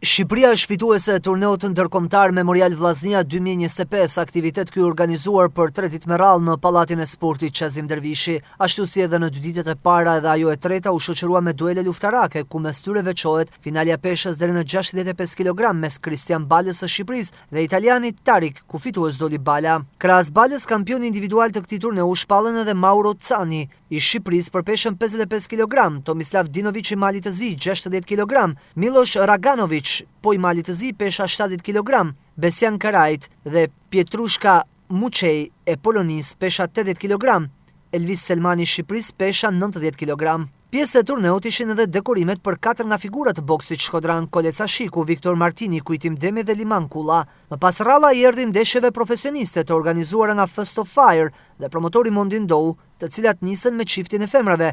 Shqipëria është fituese e turneut ndërkombëtar Memorial Vllaznia 2025, aktivitet ky organizuar për tre ditë me radhë në Pallatin e Sportit Qazim Dervishi. Ashtu si edhe në dy ditët e para edhe ajo e treta u shoqërua me duele luftarake, ku mes tyre veçohet finalja e peshës deri në 65 kg mes Kristian Balës së Shqipërisë dhe italianit Tarik, ku fitues doli Bala. Krahas Balës, kampion individual të këtij turneu u shpallën edhe Mauro Cani i Shqipërisë për peshën 55 kg, Tomislav Dinovic i Malit të Zi 60 kg, Milosh Raganovic, po i Malit të Zi pesha 70 kg, Besian Karajt dhe Pietrushka Muçej e Polonisë pesha 80 kg, Elvis Selmani i Shqipërisë pesha 90 kg. Pjesë e turneut ishin edhe dekorimet për katër nga figurat të boksit shkodran Kolec Ashiku, Viktor Martini, Kujtim Demi dhe Liman Kulla. Më pas radha i erdhi ndeshjeve profesioniste të organizuara nga First of Fire dhe promotori Mondin Dou, të cilat nisën me çiftin e femrave.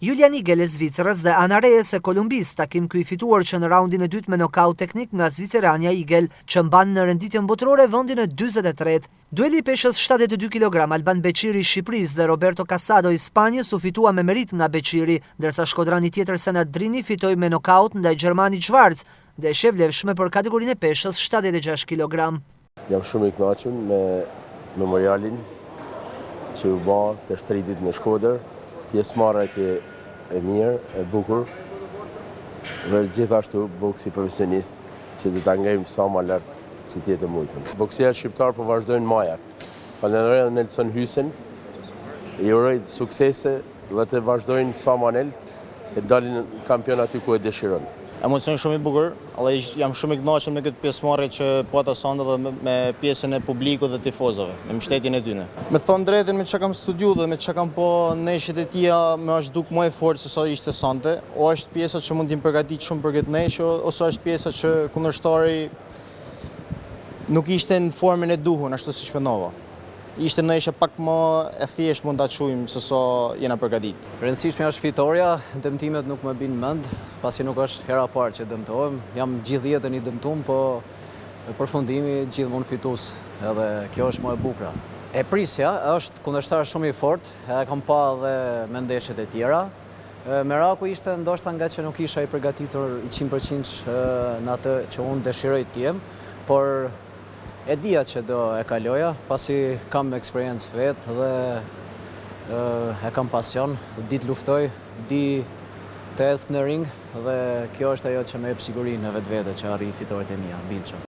Julian Igel e Zvicrës dhe Ana Reyes e Kolumbisë, takim ky i fituar që në raundin e dytë me nokaut teknik nga zvicerania Igel, që mban në renditjen botërore vendin e 43. Dueli i peshës 72 kg Alban Beqiri i Shqipërisë dhe Roberto Casado i Spanjës u fitua me merit nga Beqiri, ndërsa shkodrani tjetër Senat Drini fitoi me nokaut ndaj gjermanit Schwarz, ndeshje vlefshme për kategorinë e peshës 76 kg. Jam shumë i kënaqur me memorialin që u bë të tri ditë në Shkodër, pjesëmarrja që e mirë, e bukur dhe gjithashtu boksi profesionist që do ta ngrejmë sa më lart që të jetë e mujtur. Boksierët shqiptar po vazhdojnë majat. Falenderoj edhe Nelson Hysen, i uroj suksese dhe të vazhdojnë sa më lart e dalin kampion aty ku e dëshiron. Emocion shumë i bukur, edhe jam shumë i kënaqur me këtë pjesëmarrje që pata sonte dhe me, me pjesën e publikut dhe tifozëve, me mbështetjen e tyre. Me thonë drejtën me çka kam studiu dhe me çka kam po ndeshjet e tija, më është duk më e fortë se sa ishte sonte, o është pjesa që mund t'im përgatit shumë për këtë ndeshje, ose është pjesa që kundërshtari nuk ishte në formën e duhur, ashtu siç mendova. Ishte ndeshja pak më e thjeshtë mund ta quajmë se sa jena përgatit. Rëndësishme është fitorja, dëmtimet nuk më binë mend, pasi nuk është hera parë që dëmtohem. Jam gjithë jetën i dëmtum, po në përfundimi gjithmonë fitues, edhe kjo është më e bukura. E prisja, është kundërshtar shumë i fort, e kam pa edhe me ndeshjet e tjera. Meraku ishte ndoshta nga që nuk isha i përgatitur i 100% në atë që unë dëshiroj të jem, por e dija që do e kaloja, pasi kam eksperiencë vetë dhe e kam pasion, di të luftoj, di të ecë në ring dhe kjo është ajo që më jep siguri në vetvete që arrij fitoret e mia, bindshëm.